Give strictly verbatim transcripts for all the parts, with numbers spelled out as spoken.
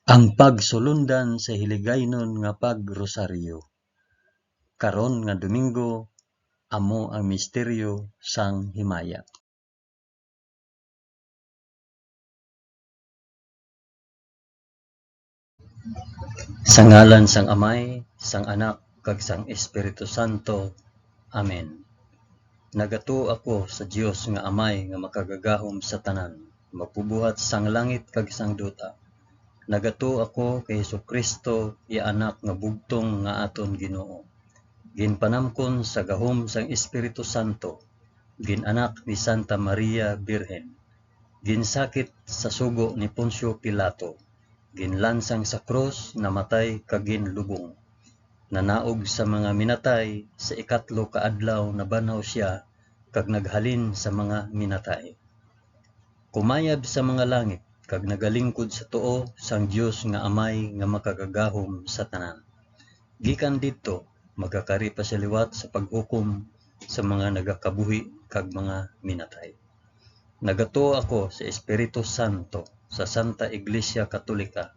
Ang pagsulundan sa hiligaynon nga pagrosaryo. Karon nga Domingo, amo ang misteryo sang himaya. Sa ngalan sang Amay, sang Anak, kag sang Espiritu Santo. Amen. Nagatuo ako sa Dios nga Amay nga makagagahom sa tanan, magbubuhat sang langit kag sang duta. Nagatuo ako kay Jesu-Cristo, iya Anak nga bugtong nga aton Ginoo. Ginpanamkon sa gahom sang Espiritu Santo, gin-anak ni Santa Maria Birhen, ginsakit sa sugo ni Poncio Pilato, ginlansang sa krus, namatay kag ginlubong. Nanaog sa mga minatay, sa ikatlo ka adlaw nabanhaw sia, kag naghalin sa mga minatay. Kumayab sa mga langit, kag nagalingkod sa tuo sang Dios nga Amay nga makagagahom sa tanan. Gikan didto, magakari pa sia liwat sa paghukom sa mga nagakabuhi kag mga minatay. Nagatuo ako sa Espiritu Santo, sa Santa Iglesia Katolika,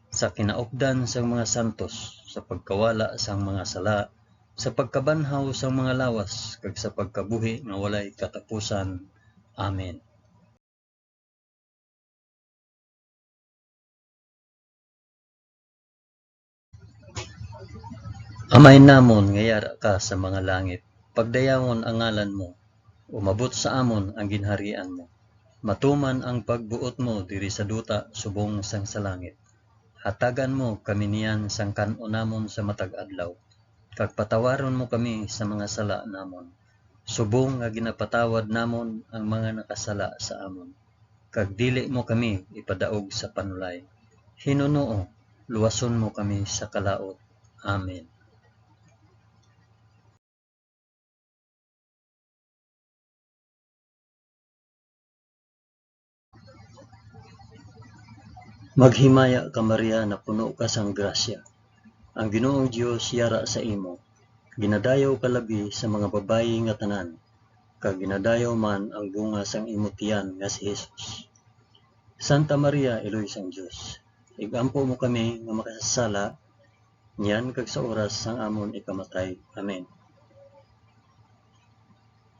sa kinaupdan sang mga santos, sa pagkawala sang mga sala, sa pagkabanhaw sang mga lawas, kag sa pagkabuhi nga walay katapusan. Amen. Amay namon nga yara ka sa mga langit, pagdayawon ang ngalan mo, umabot sa amon ang ginharian mo. Matuman ang pagbuot mo diri sa duta subong sang sa langit. Hatagan mo kami niyan sang kan-on namon sa matag adlaw, kag patawaron mo kami sa mga sala namon, subong nga ginapatawad namon ang mga nakasala sa amon, kag dili mo kami ipadaog sa panulay. Hinunoo, luwason mo kami sa kalaut. Amen. Maghimaya ka, Maria, napuno ka sang grasya. Ang Ginoong Dios yara sa imo. Ginadayaw ka labi sa mga babayi nga tanan, kag ginadayaw man ang bunga sang imo tiyan nga si Jesus. Santa Maria, Iloy sang Dios, ig-ampo mo kami nga makasasala, niyan kag sa oras sang amon ikamatay. Amen.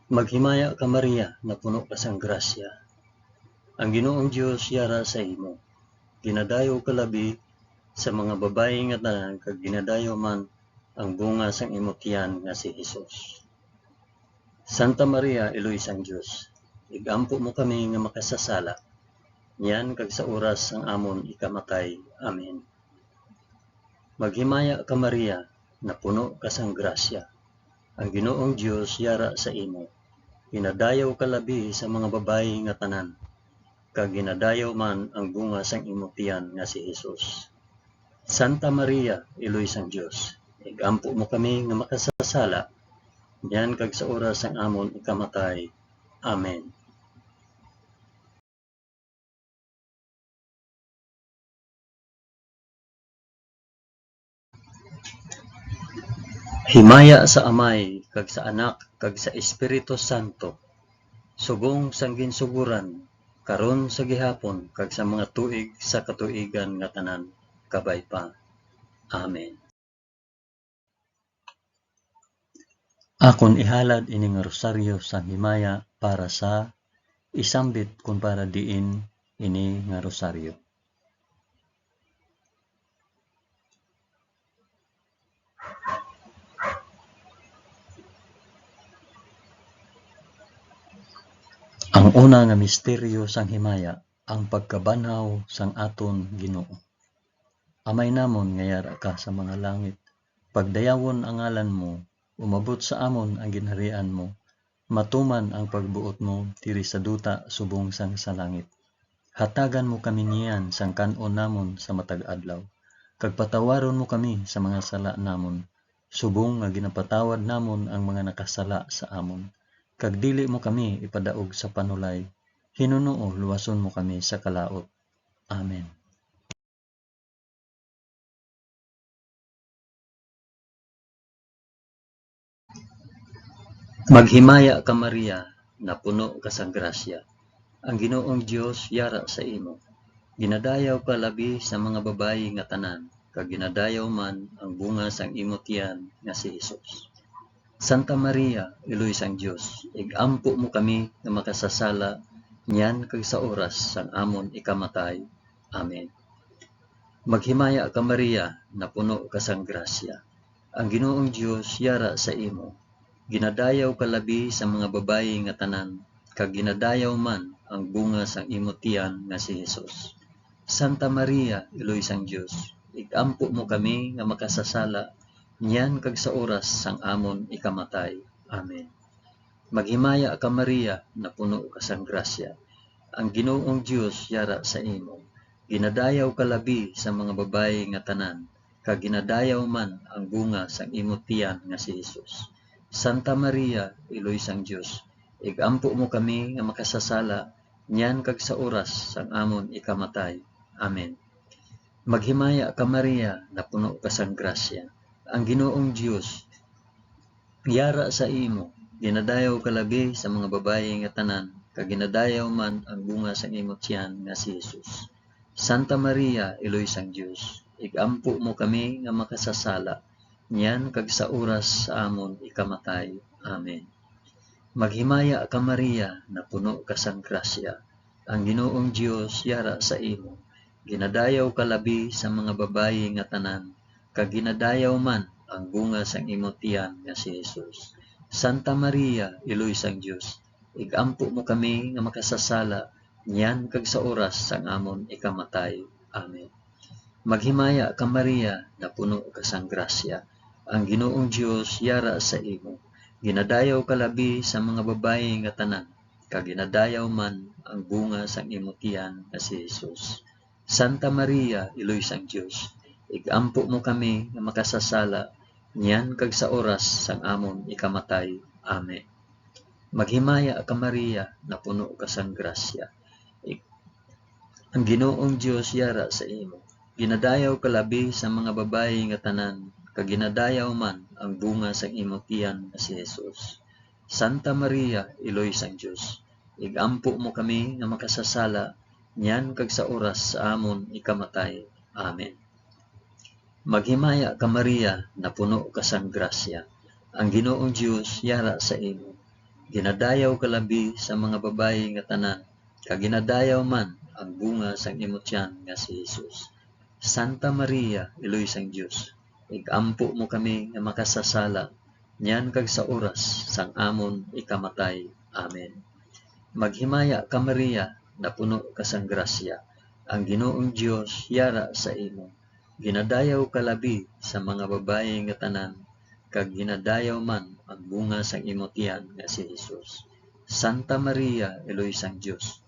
Maghimaya ka, Maria, napuno ka sang grasya. Ang Ginoong Dios yara sa imo. Ginadayaw ka labi sa mga babayi nga tanan, kag ginadayaw man ang bunga sang imo tiyan nga si Jesus. Santa Maria, Iloy sang Dios, ig-ampo mo kami nga makasasala, niyan kag sa oras sang amon ikamatay. Amen. Maghimaya ka, Maria, napuno ka sang grasya. Ang Ginoong Dios yara sa imo. Ginadayaw ka labi sa mga babayi nga tanan, kag ginadayaw man ang bunga sang imo tiyan nga si Jesus. Santa Maria, Iloy sang Dios, ig-ampo mo kami nga makasasala, niyan kag sa oras sang amon ikamatay. Amen. Himaya sa Amay, kag sa Anak, kag sa Espiritu Santo, subong sang ginsugoran, karon, sa gihapon, kag sa mga tuig sa katuigan nga tanan. Kabay pa. Amen. Akon ihalad ini nga rosaryo sang himaya para sa isambit kon para diin ini nga rosaryo. Ang una nga misteryo sang himaya, ang pagkabanhaw sang aton Ginoo. Amay namon nga yara ka sa mga langit, pagdayawon ang ngalan mo, umabot sa amon ang ginharian mo, matuman ang pagbuot mo diri sa duta subong sang sa langit. Hatagan mo kami niyan sang kan-on namon sa matag adlaw, kag patawaron mo kami sa mga sala namon, subong nga ginapatawad namon ang mga nakasala sa amon, kag dili mo kami ipadaog sa panulay. Hinunoo, luwason mo kami sa kalaut. Amen. Maghimaya ka, Maria, napuno ka sang grasya. Ang Ginoong Dios yara sa imo. Ginadayaw ka labi sa mga babayi nga tanan, kag ginadayaw man ang bunga sang imo tiyan nga si Jesus. Santa Maria, Iloy sang Dios, ig-ampo mo kami nga makasasala niyan kag sa oras sang amon ikamatay. Amen. Maghimaya ka, Maria, napuno ka sang grasya. Ang Ginoong Dios yara sa imo. Ginadayaw ka labi sa mga babayi nga tanan, kag ginadayaw man ang bunga sang imo tiyan nga si Jesus. Santa Maria, Iloy sang Dios, ig-ampo mo kami nga makasasala niyan kag sa oras sang amon ikamatay. Amen. Maghimaya ka, Maria, napuno ka sang grasya. Ang Ginoong Dios yara sa imo. Ginadayaw ka labi sa mga babayi nga tanan, kag ginadayaw man ang bunga sang imo tiyan nga si Jesus. Santa Maria, Iloy sang Dios, ig-ampo mo kami nga makasasala niyan kag sa oras sang amon ikamatay. Amen. Maghimaya ka, Maria, napuno ka sang grasya. Ang Ginoong Dios yara sa imo. Ginadayaw ka labi sa mga babayi nga tanan, kag ginadayaw man ang bunga sang imo tiyan nga si Jesus. Santa Maria, Iloy sang Dios, ig-ampo mo kami nga makasasala, niyan kag sa oras sa amon ikamatay. Amen. Maghimaya ka, Maria, napuno ka sang grasya. Ang Ginoong Dios yara sa imo. Ginadayaw ka labi sa mga babayi nga tanan, kag ginadayaw man ang bunga sang imo tiyan nga si Jesus. Santa Maria, Iloy sang Dios, ig-ampo mo kami nga makasasala niyan kag sa oras sang amon ikamatay. Amen. Maghimaya ka, Maria, napuno ka sang grasya. Ang Ginoong Dios yara sa imo. Ginadayaw ka labi sa mga babayi nga tanan, kag ginadayaw man ang bunga sang imo tiyan nga si Jesus. Santa Maria, Iloy sang Dios, ig-ampo mo kami nga makasasala niyan kag sa oras sang amon ikamatay. Amen. Maghimaya ka, Maria, napuno ka sang grasya. Ik-, ang Ginoong Dios yara sa imo. Ginadayaw ka labi sa mga babayi nga tanan, kag ginadayaw man ang bunga sang imo tiyan nga si Jesus. Santa Maria, Iloy sang Dios, ig-ampo mo kami nga makasasala niyan kag sa oras sa amon ikamatay. Amen. Maghimaya ka, Maria, napuno ka sang grasya. Ang Ginoong Dios yara sa imo. Ginadayaw ka labi sa mga babayi nga tanan, kag ginadayaw man ang bunga sang imo tiyan nga si Jesus. Santa Maria, Iloy sang Dios, ig-ampo mo kami nga makasasala, niyan kag sa oras sang amon ikamatay. Amen. Maghimaya ka, Maria, napuno ka sang grasya. Ang Ginoong Dios yara sa imo. Ginadayaw ka labi sa mga babayi nga tanan, kag ginadayaw man ang bunga sang imo tiyan nga si Jesus. Santa Maria, Iloy sang Dios,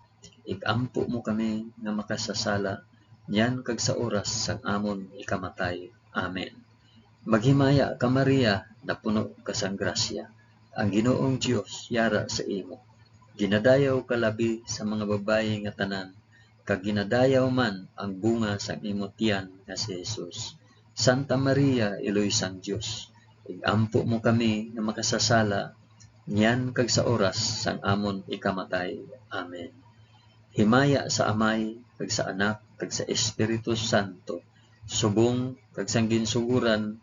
ig-ampo mo kami nga makasasala, niyan kag sa oras sang amon ikamatay. Amen. Maghimaya ka, Maria, napuno ka sang grasya. Ang Ginoong Dios yara sa imo. Ginadayaw ka labi sa mga babayi nga tanan, kag ginadayaw man ang bunga sang imo tiyan nga si Jesus. Santa Maria, Iloy sang Dios, ig-ampo mo kami nga makasasala, niyan kag sa oras sang amon ikamatay. Amen. Himaya sa Amay, kag sa Anak, kag sa Espiritu Santo, subong kag sang ginsugoran,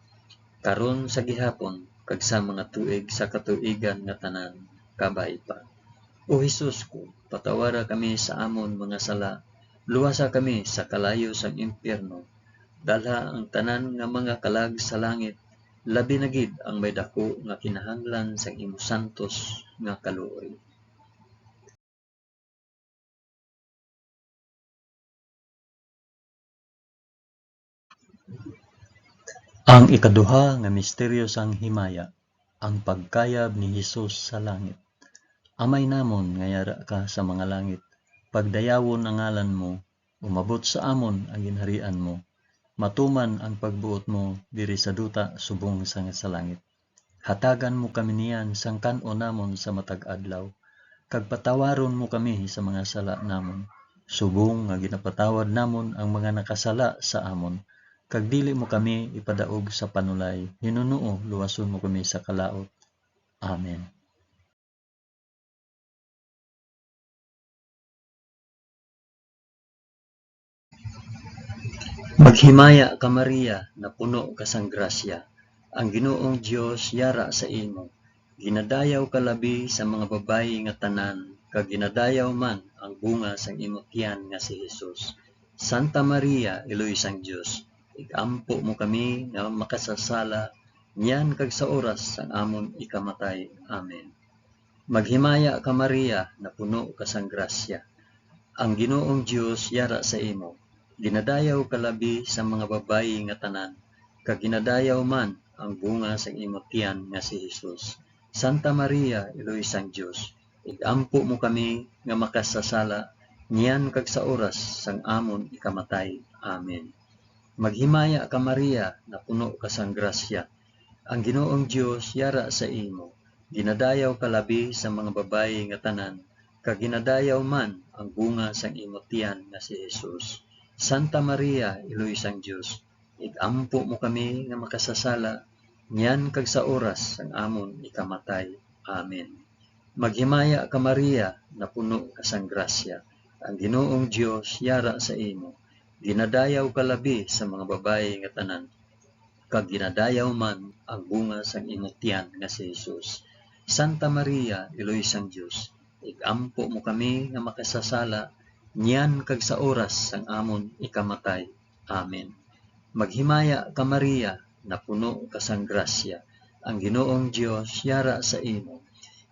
karon, sa gihapon, kag sa mga tuig sa katuigan nga tanan. Kabay pa. O Jesus ko, patawara kami sa amon mga sala, luwasa kami sa kalayo sang impyerno, dalha ang tanan nga mga kalag sa langit, labi na gid ang may daku nga kinahanglan sang imo santos nga kaluoy. Ang ikaduha nga misteryo sang himaya, ang pagkayab ni Jesus sa langit. Amay namon nga yara ka sa mga langit, pagdayawon ang ngalan mo, umabot sa amon ang ginharian mo, matuman ang pagbuot mo diri sa duta subong sang sa langit. Hatagan mo kami niyan sang kan-on namon sa matag adlaw, kag patawaron mo kami sa mga sala namon, subong nga ginapatawad namon ang mga nakasala sa amon, kag dili mo kami ipadaog sa panulay, hinunoo luwason mo kami sa kalaut. Amen. Maghimaya ka, Maria, napuno ka sang grasya, ang Ginoong Dios yara sa imo. Ginadayaw ka labi sa mga babayi nga tanan, kag ginadayaw man ang bunga sang imo tiyan nga si Jesus. Santa Maria, Iloy sang Dios, ig-ampo mo kami nga makasasala, niyan kag sa oras sang amon ikamatay. Amen. Maghimaya ka, Maria, napuno ka sang grasya. Ang Ginoong Dios yara sa imo. Ginadayaw ka labi sa mga babayi nga tanan, kag ginadayaw man ang bunga sang imo tiyan nga si Jesus. Santa Maria, Iloy sang Dios, ig-ampo mo kami nga makasasala, niyan kag sa oras sang amon ikamatay. Amen. Maghimaya ka, Maria, napuno ka sang grasya. Ang Ginoong Dios yara sa imo. Ginadayaw ka labi sa mga babayi nga tanan, kag ginadayaw man ang bunga sang imo tiyan nga si Jesus. Santa Maria, Iloy sang Dios, ig-ampo mo kami nga makasasala, niyan kag sa oras sang amon ikamatay. Amen. Maghimaya ka, Maria, napuno ka sang grasya. Ang Ginoong Dios yara sa imo. Ginadayaw ka labi sa mga babayi nga tanan, kag ginadayaw man ang bunga sang imo tiyan nga si Jesus. Santa Maria, Iloy sang Dios, ig-ampo mo kami nga makasasala, niyan kag sa oras sang amon ikamatay. Amen. Maghimaya ka, Maria, napuno ka sang grasya, ang Ginoong Dios yara sa imo.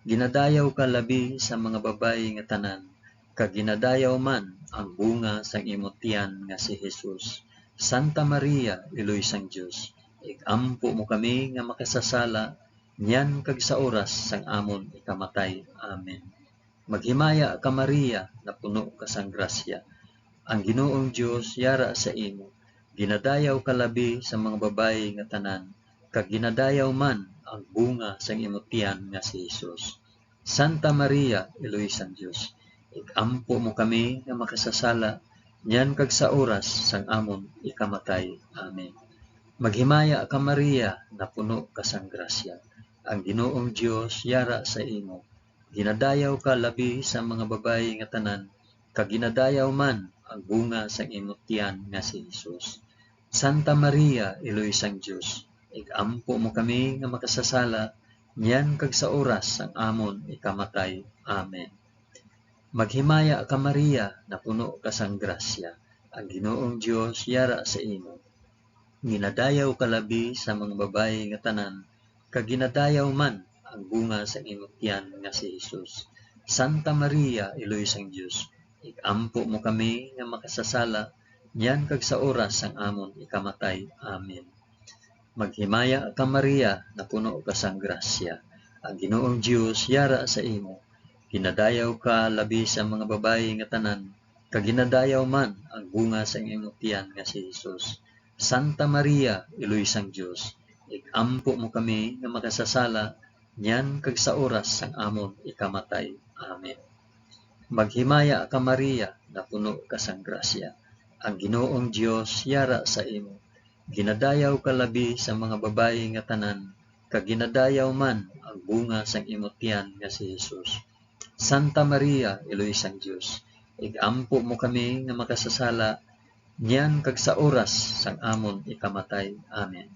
Ginadayaw ka labi sa mga babayi nga tanan, kag ginadayaw man ang bunga sang imo tiyan nga si Jesus. Santa Maria, Iloy sang Dios, ig-ampo mo kami nga makasasala, niyan kag sa oras sang amon ikamatay. Amen. Maghimaya ka, Maria, napuno ka sang grasya. Ang Ginoong Dios yara sa imo. Ginadayaw ka labi sa mga babayi nga tanan, kag ginadayaw man ang bunga sang imo tiyan nga si Jesus. Santa Maria, Iloy sang Dios, ig-ampo mo kami nga makasasala, niyan kag sa oras sang amon ikamatay. Amen. Maghimaya ka, Maria, napuno ka sang grasya. Ang Ginoong Dios yara sa imo. Ginadayaw ka labi sa mga babayi nga tanan, kag ginadayaw man ang bunga sang imo tiyan nga si Jesus. Santa Maria, Iloy sang Dios, ig-ampo mo kami nga makasasala, niyan kag sa oras sang amon ikamatay. Amen. Maghimaya ka, Maria, napuno ka sang grasya, ang Ginoong Dios yara sa imo. Ginadayaw ka labi sa mga babayi nga tanan, kag ginadayaw man ang bunga sang imo tiyan nga si Jesus. Santa Maria, Iloy sang Dios, ig-ampo mo kami nga makasasala, niyan kag sa oras sang amon ikamatay. Amen. Maghimaya ka, Maria, napuno ka sang grasya. Ang Ginoong Dios yara sa imo. Ginadayaw ka labi sa mga babayi nga tanan, kag ginadayaw man ang bunga sang imo tiyan nga si Jesus. Santa Maria, Iloy sang Dios, ig-ampo mo kami nga makasasala, niyan kag sa oras sang amon ikamatay. Amen. Maghimaya ka, Maria, napuno ka sang grasya. Ang Ginoong Dios yara sa imo. Ginadayaw ka labi sa mga babayi nga tanan, kag ginadayaw man ang bunga sang imo tiyan nga si Jesus. Santa Maria, Iloy sang Dios, ig-ampo mo kami nga makasasala, niyan kag sa oras sang amon ikamatay. Amen.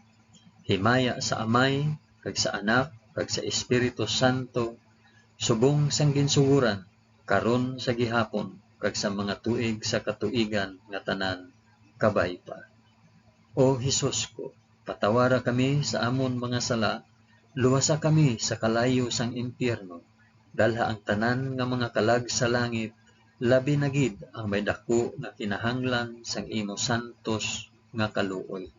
Himaya sa Amay, kag sa Anak, kag sa Espiritu Santo, subong sang ginsugoran, karon, sa gihapon, kag sa mga tuig sa katuigan nga tanan. Kabay pa. O Jesus ko, patawara kami sa amon mga sala, luwasa kami sa kalayo sang impyerno, dalha ang tanan nga mga kalag sa langit, labi na gid ang may daku nga kinahanglan sang imo santos nga kaluoy.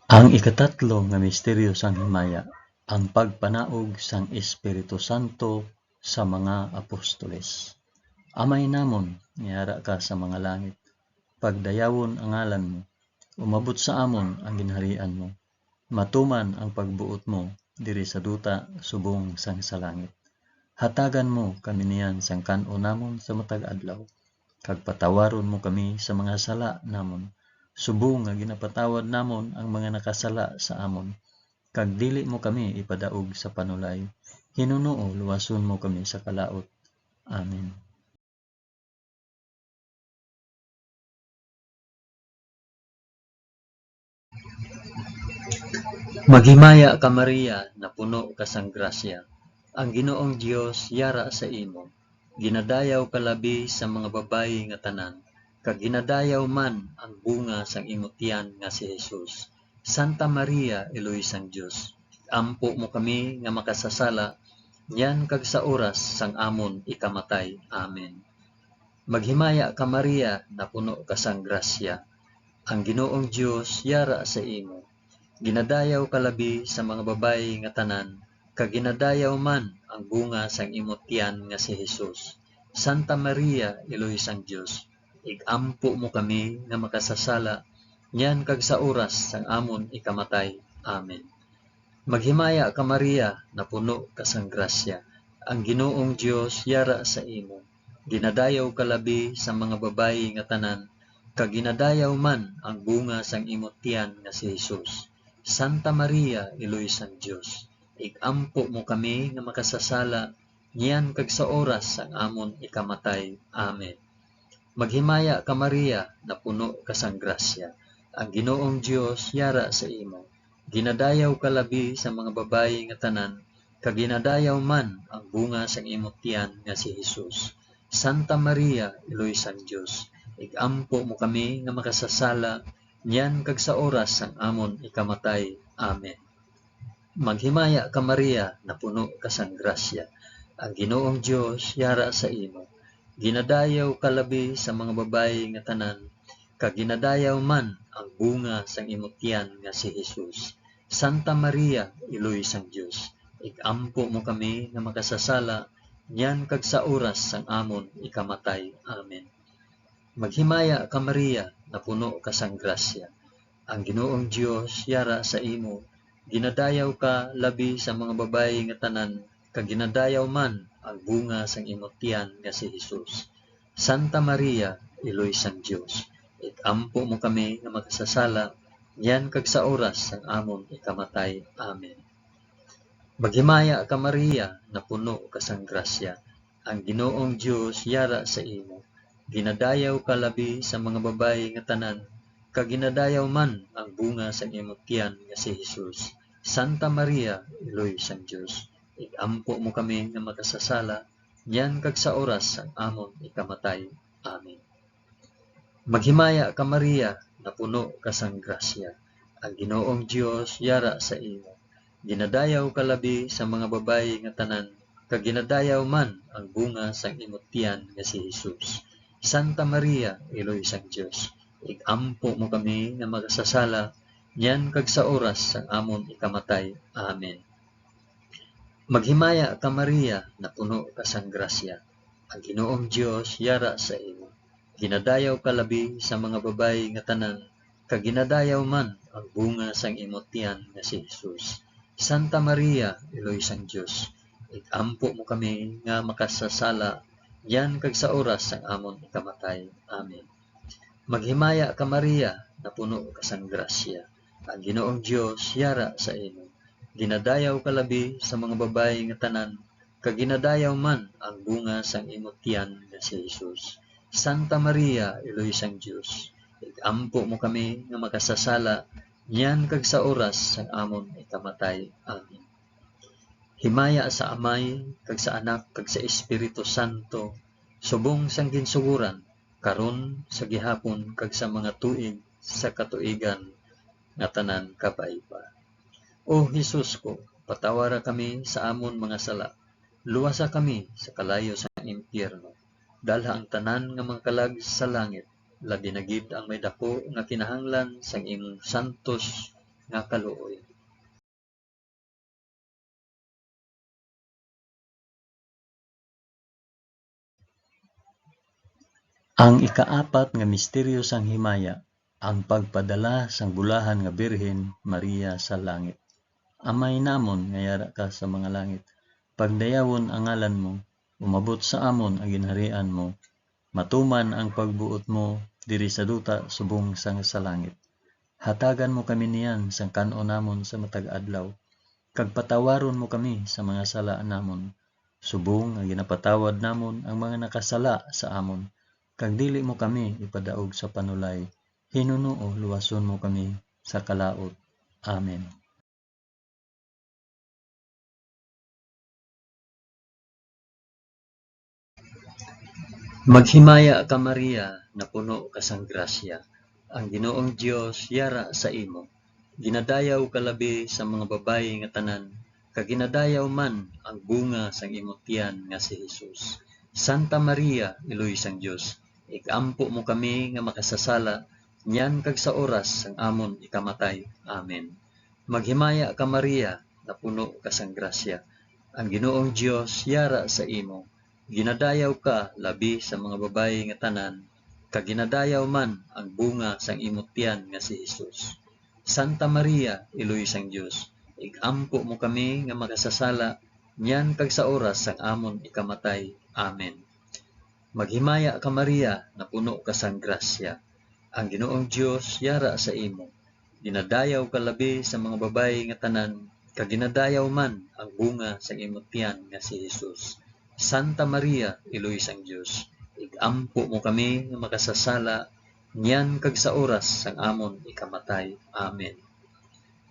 Ang ikatatlo nga misteryo sang himaya, ang pagpanaog sang Espiritu Santo sa mga apostoles. Amay namon, nga yara ka sa mga langit, pagdayawon ang ngalan mo, umabot sa amon ang ginharian mo, matuman ang pagbuot mo diri sa duta subong sang sa langit. Hatagan mo kami niyan sang kan-on namon sa matag adlaw, kag patawaron mo kami sa mga sala namon, subong nga ginapatawad namon ang mga nakasala sa amon, kag dili mo kami ipadaog sa panulay, Hinunoo, luwason mo kami sa kalaut. Amen. Maghimaya ka, Maria, napuno ka sang grasya. Ang Ginoong Dios yara sa imo. Ginadayaw ka labi sa mga babayi nga tanan, kag ginadayaw man ang bunga sang imo tiyan nga si Jesus. Santa Maria, Iloy sang Dios, ampo mo kami nga makasasala, niyan kag sa oras sang amon ikamatay. Amen. Maghimaya ka, Maria, napuno ka sang grasya. Ang Ginoong Dios yara sa imo. Ginadayaw ka labi sa mga babayi nga tanan, kag ginadayaw man ang bunga sang imo tiyan nga si Jesus. Santa Maria, Iloy sang Dios, ig-ampo mo kami nga makasasala, niyan kag sa oras sang amon ikamatay. Amen. Maghimaya ka, Maria, napuno ka sang grasya. Ang Ginoong Dios yara sa imo. Ginadayaw ka labi sa mga babayi nga tanan, kag ginadayaw man ang bunga sang imo tiyan nga si Jesus. Santa Maria, Iloy sang Dios, ig-ampo mo kami nga makasasala, niyan kag sa oras sang amon ikamatay. Amen. Maghimaya ka, Maria, napuno ka sang grasya. Ang Ginoong Dios yara sa imo. Ginadayaw ka labi sa mga babayi nga tanan, kag ginadayaw man ang bunga sang imo tiyan nga si Jesus. Santa Maria, Iloy sang Dios, ig-ampo mo kami nga makasasala, niyan kag sa oras sang amon ikamatay. Amen. Maghimaya ka, Maria, napuno ka sang grasya. Ang Ginoong Dios yara sa imo. Ginadayaw ka labi sa mga babayi nga tanan, kag ginadayaw man ang bunga sang imo tiyan nga si Jesus. Santa Maria, Iloy sang Dios, ig-ampo mo kami nga makasasala, niyan kag sa oras sang amon ikamatay. Amen. Maghimaya ka, Maria, napuno ka sang grasya. Ang Ginoong Dios yara sa imo. Ginadayaw ka labi sa mga babayi nga tanan, kag ginadayaw man ang bunga sang imo tiyan nga si Jesus. Santa Maria, Iloy sang Dios, ig-ampo mo kami nga makasasala, niyan kag sa oras sang amon ikamatay. Amen. Maghimaya ka, Maria, napuno ka sang grasya. Ang Ginoong Dios yara sa imo. Ginadayaw ka labi sa mga babayi nga tanan, kag ginadayaw man ang bunga sang imo tiyan nga si Jesus. Santa Maria, Iloy sang Dios, ig-ampo mo kami nga makasasala, niyan kag sa oras sang amon ikamatay. Amen. Maghimaya ka, Maria, napuno ka sang grasya. Ang Ginoong Dios yara sa imo. Ginadayaw ka labi sa mga babayi nga tanan, kag ginadayaw man ang bunga sang imo tiyan nga si Jesus. Santa Maria, Iloy sang Dios, ig-ampo mo kami nga makasasala, niyan kag sa oras sang amon ikamatay. Amen. Maghimaya ka, Maria, napuno ka sang grasya. Ang Ginoong Dios yara sa imo. Ginadayaw ka labi sa mga babayi nga tanan, kag ginadayaw man ang bunga sang imo tiyan nga si Jesus. Santa Maria, Iloy sang Dios, ig-ampo mo kami nga makasasala, niyan kag sa oras sang amon ikamatay. Amen. Maghimaya ka, Maria, napuno ka sang grasya. Ang Ginoong Dios yara sa imo. Ginadayaw ka labi sa mga babayi nga tanan, kag ginadayaw man ang bunga sang imo tiyan nga si Jesus. Santa Maria, Iloy sang Dios, ig-ampo mo kami nga makasasala, niyan kag sa oras sang amon ikamatay. Amen. Himaya sa Amay, kag sa Anak, kag sa Espiritu Santo, subong sang ginsugoran, karon, sa gihapon, kag sa mga tuig sa katuigan nga tanan. Kabay pa. O Jesus ko, patawara kami sa amon mga sala, luwasa kami sa kalayo sa impyerno, dalha ang tanan nga mga kalag sa langit, labi na gid ang may daku nga kinahanglan sang imong santos nga kaluoy. Ang ikaapat nga misteryo sang himaya, ang pagpadala sang bulahan nga Birhen Maria sa langit. Amay namon nga yara ka sa mga langit, pagdayawon ang ngalan mo, umabot sa amon ang ginharian mo, matuman ang pagbuot mo diri sa duta subong sang sa langit. Hatagan mo kami niyan sang kan-on namon sa matag adlaw. kag patawaron mo kami sa mga sala namon, subong nga ginapatawad namon ang mga nakasala sa amon, kag dili mo kami ipadaog sa panulay, hinunoo luwason mo kami sa kalaut. Amen. Maghimaya ka, Maria, napuno ka sang grasya. Ang Ginoong Dios yara sa imo. Ginadayaw ka labi sa mga babayi nga tanan, kag ginadayaw man ang bunga sang imo tiyan nga si Jesus. Santa Maria, Iloy sang Dios, ig-ampo mo kami nga makasasala, niyan kag sa oras sang amon ikamatay. Amen. Maghimaya ka, Maria, napuno ka sang grasya. Ang Ginoong Dios yara sa imo. Ginadayaw ka labi sa mga babayi nga tanan, kag ginadayaw man ang bunga sang imo tiyan nga si Jesus. Santa Maria, Iloy sang Dios, ig-ampo mo kami nga makasasala, niyan kag sa oras sang amon ikamatay. Amen. Maghimaya ka, Maria, napuno ka sang grasya. Ang Ginoong Dios yara sa imo. Ginadayaw ka labi sa mga babayi nga tanan, kag ginadayaw man ang bunga sang imo tiyan nga si Jesus. Santa Maria, Iloy sang Dios, ig-ampo mo kami nga makasasala, niyan kag sa oras sang amon ikamatay. Amen.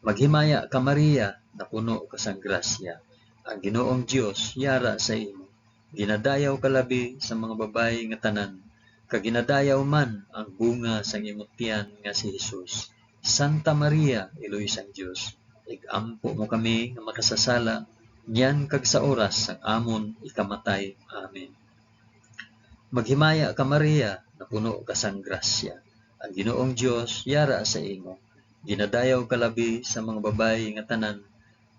Maghimaya ka, Maria, napuno ka sang grasya. Ang Ginoong Dios yara sa imo. Ginadayaw ka labi sa mga babayi nga tanan, kag ginadayaw man ang bunga sang imo tiyan nga si Jesus. Santa Maria, Iloy sang Dios, ig-ampo mo kami nga makasasala, niyan kag sa oras sang amon ikamatay. Amen. Maghimaya ka, Maria, napuno ka sang grasya. Ang Ginoong Dios yara sa imo. Ginadayaw ka labi sa mga babayi nga tanan,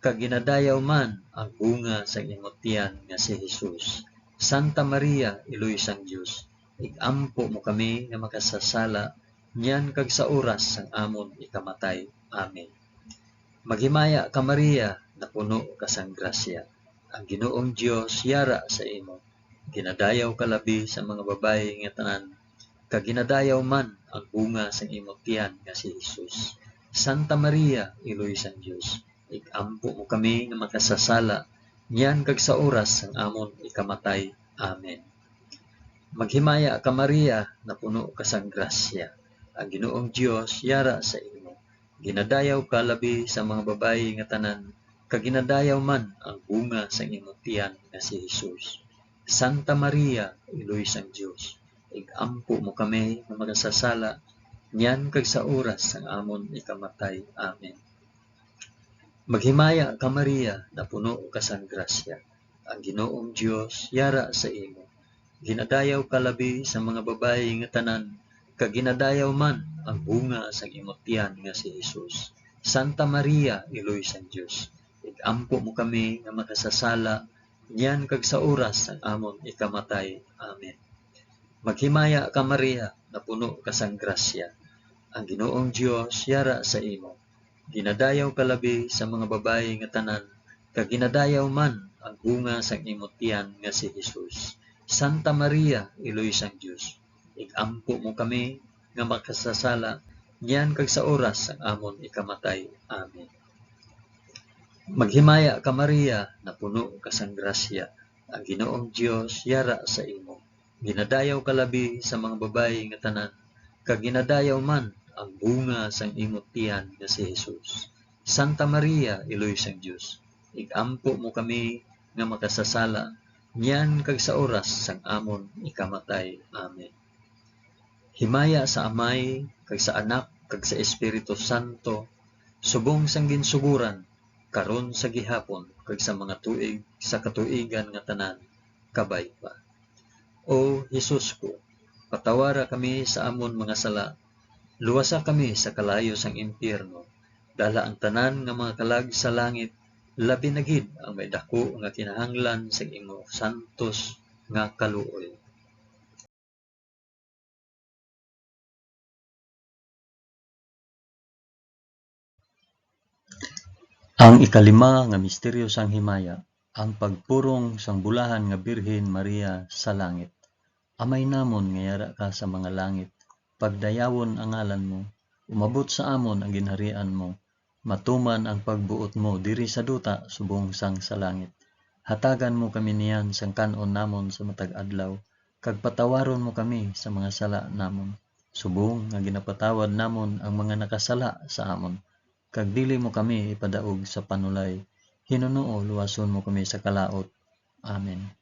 kag ginadayaw man ang bunga sang imo tiyan nga si Jesus. Santa Maria, Iloy sang Dios, ig-ampo mo kami nga makasasala, niyan kag sa oras sang amon ikamatay. Amen. Maghimaya ka, Maria, napuno ka sang grasya. Ang Ginoong Dios yara sa imo. Ginadayaw ka labi sa mga babayi nga tanan, kag ginadayaw man ang bunga sang imo tiyan nga si Jesus. Santa Maria, Iloy sang Dios, ig-ampo mo kami nga makasasala, niyan kag sa oras sang amon ikamatay. Amen. Maghimaya ka, Maria, napuno ka sang grasya. Ang Ginoong Dios yara sa imo. Ginadayaw ka labi sa mga babayi nga tanan, kag ginadayaw man ang bunga sang imo tiyan nga si Jesus. Santa Maria, Iloy sang Dios, ig-ampo mo kami nga makasasala, niyan kag sa oras sang amon ikamatay. Amen. Maghimaya ka, Maria, napuno ka sang grasya. Ang Ginoong Dios yara sa imo. Ginadayaw ka labi sa mga babayi nga tanan, kag ginadayaw man ang bunga sang imo tiyan nga si Jesus. Santa Maria, Iloy sang Dios, ig-ampo mo kami nga makasasala, niyan kag sa oras sang amon ikamatay. Amen. Maghimaya ka, Maria, napuno ka sang grasya. Ang Ginoong Dios yara sa imo. Ginadayaw ka labi sa mga babayi nga tanan, kag ginadayaw man ang bunga sang imo tiyan nga si Jesus. Santa Maria, Iloy sang Dios, ig-ampo mo kami nga makasasala, niyan kag sa oras sang amon ikamatay. Amen. Maghimaya ka, Maria, napuno ka sang grasya. Ang Ginoong Dios yara sa imo. Ginadayaw ka labi sa mga babayi nga tanan, kag ginadayaw man ang bunga sang imo tiyan nga si Jesus. Santa Maria, Iloy sang Dios, ig-ampo mo kami nga makasasala, niyan kag sa oras sang amon ikamatay. Amen. Himaya sa Amay, kag sa Anak, kag sa Espiritu Santo, subong sang ginsugoran, karon, sa gihapon, kag sa mga tuig sa katuigan nga tanan. Kabay pa. O Jesus ko, patawara kami sa amon mga sala, luwasa kami sa kalayo sang impyerno, dala ang tanan nga mga kalag sa langit, labi na gid ang may daku nga kinahanglan sang imo santos nga kaluoy. Ang ikalima nga misteryo sang himaya, ang pagpurong sang bulahan nga Birhen Maria sa langit. Amay namon nga yara ka sa mga langit, pagdayawon ang ngalan mo, umabot sa amon ang ginharian mo, matuman ang pagbuot mo diri sa duta subong sang sa langit. Hatagan mo kami niyan sang kan-on namon sa matag adlaw, kag patawaron mo kami sa mga sala namon, subong nga ginapatawad namon ang mga nakasala sa amon. Kag dili mo kami ipadaog sa panulay, hinunoo luwason mo kami sa kalaut. Amen.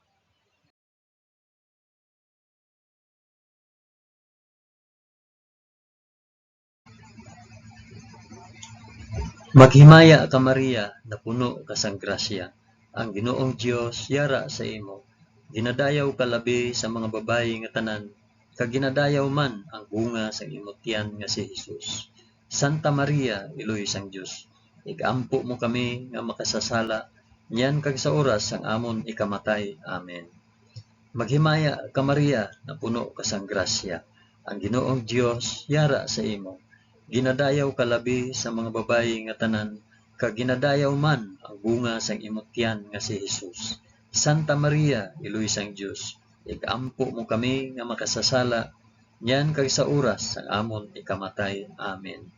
Maghimaya ka, Maria, napuno ka sang grasya. Ang Ginoong Dios yara sa imo. Ginadayaw ka labi sa mga babayi nga tanan, kag ginadayaw man ang bunga sang imo tiyan nga si Jesus. Santa Maria, Iloy sang Dios, ig-ampo mo kami nga makasasala, niyan kag sa oras sang amon ikamatay. Amen. Maghimaya ka, Maria, napuno ka sang grasya. Ang Ginoong Dios yara sa imo. Ginadayaw ka labi sa mga babayi nga tanan, kag ginadayaw man ang bunga sang imo tiyan nga si Jesus. Santa Maria, Iloy sang Dios, ig-ampo mo kami nga makasasala, niyan kag sa oras sang amon ikamatay. Amen.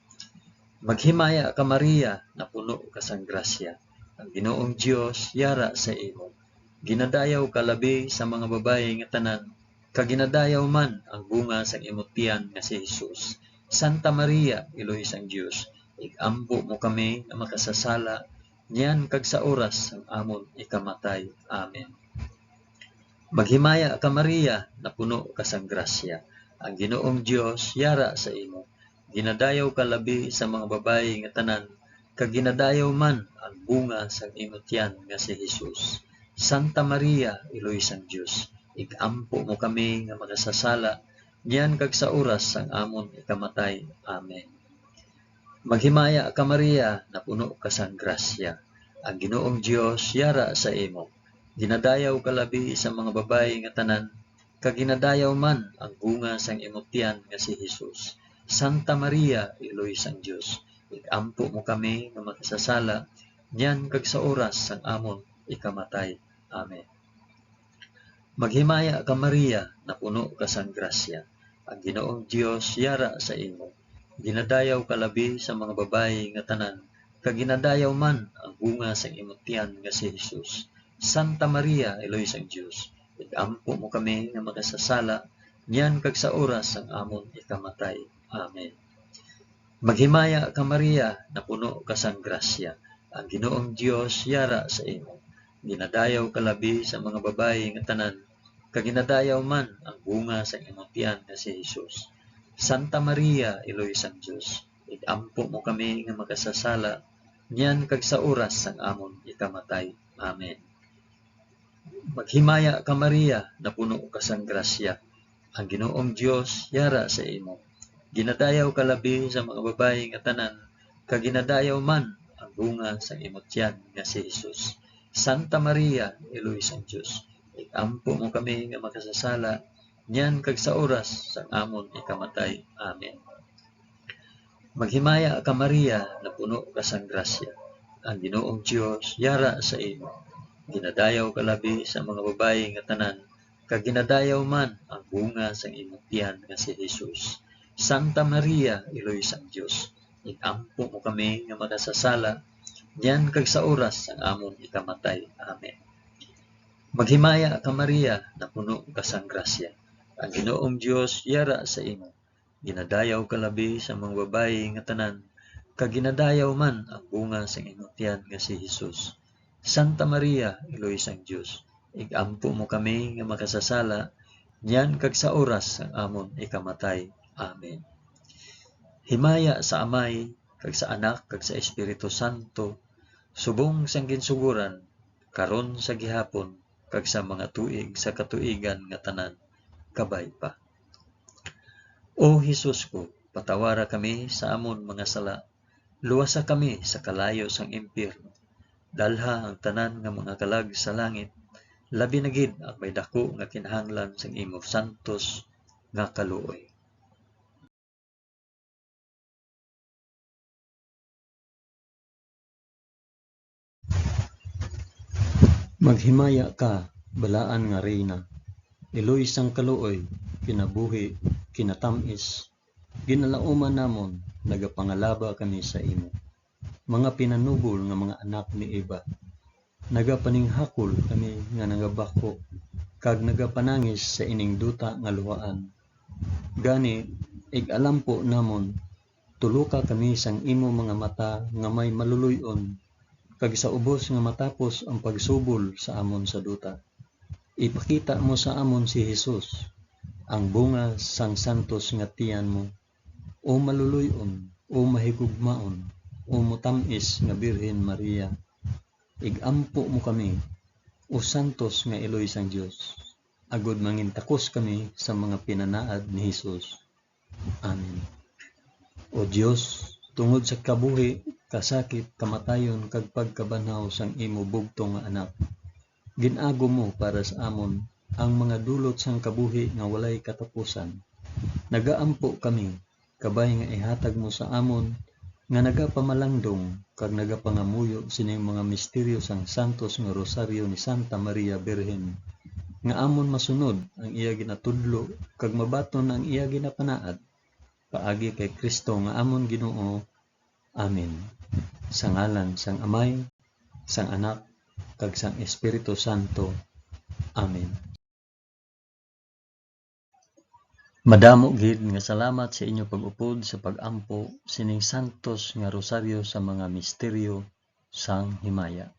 Maghimaya ka, Maria, napuno ka sang grasya. Ang Ginoong Dios yara sa imo. Ginadayaw ka labi sa mga babayi nga tanan, kag ginadayaw man ang bunga sang imo tiyan nga si Jesus. Santa Maria, Iloy sang Dios, ig-ampo mo kami nga makasasala, niyan kag sa oras sang amon ikamatay. Amen. Maghimaya ka, Maria, napuno ka sang grasya. Ang Ginoong Dios yara sa imo. Ginadayaw ka labi sa mga babayi nga tanan, kag ginadayaw man ang bunga sang imo tiyan nga si Jesus. Santa Maria, Iloy sang Dios, ig-ampo mo kami nga makasasala, niyan kag sa oras sang amon ikamatay. Amen. Maghimaya ka, Maria, napuno ka sang grasya. Ang Ginoong Dios yara sa imo. Ginadayaw ka labi sa mga babayi nga tanan, kag ginadayaw man ang bunga sang imo tiyan nga si Jesus. Santa Maria, Iloy sang Dios, ig-ampo mo kami nga makasasala, niyan kag sa oras sang amon ikamatay. Amen. Maghimaya ka, Maria, napuno ka sang grasya. Ang Ginoong Dios yara sa imo. Ginadayaw ka labi sa mga babayi nga tanan, kag ginadayaw man ang bunga sang imo tiyan nga si Jesus. Santa Maria, Iloy sang Dios, ig-ampo mo kami nga makasasala, niyan kag sa oras sang amon ikamatay. Amen. Maghimaya ka, Maria, napuno ka sang grasya. Ang Ginoong Dios yara sa imo. Ginadayaw ka labi sa mga babayi nga tanan, kag ginadayaw man ang bunga sang imo tiyan nga si Jesus. Santa Maria, Iloy sang Dios, ig-ampo mo kami nga makasasala, niyan kag sa oras sang amon ikamatay. Amen. Maghimaya ka, Maria, napuno ka sang grasya. Ang Ginoong Dios yara sa imo. Ginadayaw ka labi sa mga babayi nga tanan, kag ginadayaw man ang bunga sang imo tiyan nga si Jesus. Santa Maria, Iloy sang Dios, ig-ampo mo kami nga makasasala, niyan kag sa oras sang amon ikamatay. Amen. Maghimaya ka, Maria, napuno ka sang grasya. Ang Ginoong Dios yara sa imo. Ginadayaw ka labi sa mga babayi nga tanan, kag ginadayaw man ang bunga sang imong tiyan nga si Jesus. Santa Maria, Iloy sang Dios, ig-ampo mo kami nga makasasala, niyan kag sa oras sang amon ikamatay. Amen. Maghimaya ka, Maria, napuno ka sang grasya. Ang Ginoong Dios yara sa imo. Ginadayaw ka labi sa mga babayi nga tanan, kag ginadayaw man ang bunga sang imong tiyan nga si Jesus. Santa Maria, Iloy sang Dios, ig-ampo mo kami nga makasasala, niyan kag sa oras sang amon ikamatay. Amen. Himaya sa Amay, kag sa Anak, kag sa Espiritu Santo, subong sang ginsugoran, karon, sa gihapon, kag sa mga tuig sa katuigan nga tanan. Kabay pa. O Jesus ko, patawara kami sa amon mga sala, luwasa kami sa kalayo sang impyerno, dalha ang tanan nga mga kalag sa langit, labi na gid ang may daku nga kinahanglan sang imo santos nga kaluoy. Maghimaya ka, balaan nga Reyna, iloy sang kaluoy, kinabuhi, kinatamis, ginalauman namon, nagapangalaba kami sa imo. mga pinanubol nga mga anak ni Eva. Nagapaninghakol kami nga nagabako, kag nagapanangis sa ining duta nga luhaan. Gani, ig-alampo namon, tuluka kami sang imo mga mata nga may maluloy-on, kag sa ubos nga matapos ang pagsubol sa amon sa duta, ipakita mo sa amon si Jesus, ang bunga sang santos nga tiyan mo, o maluloy-on, o mahigugmaon, o motam-is nga Birhen Maria. Ig-ampo mo kami, o santos nga iloy sang Dios, agod mangintakos kami sa mga pinanaad ni Jesus. Amen. O Dios, tungod sa kabuhi, kasakit, kamatayon, kag pagkabanhaw sang imo bugtong nga Anak, gin-agom mo para sa amon ang mga dulot sang kabuhi nga walay katapusan. Nagaampo kami, kabay nga ihatag mo sa amon nga nagapamalandong kag nagapangamuyo sining mga misteryo sang santos nga Rosaryo ni Santa Maria Birhen, nga amon masunod ang iya ginatudlo kag mabaton ang iya ginapanaad, paagi kay Cristo nga amon Ginoo. Amen. Sa ngalan sang Amay, sang Anak, kag sang Espiritu Santo. Amen. Madamo gid nga salamat sa inyo pag-upod sa pag-ampo sining santos nga rosaryo sa mga misteryo sang himaya.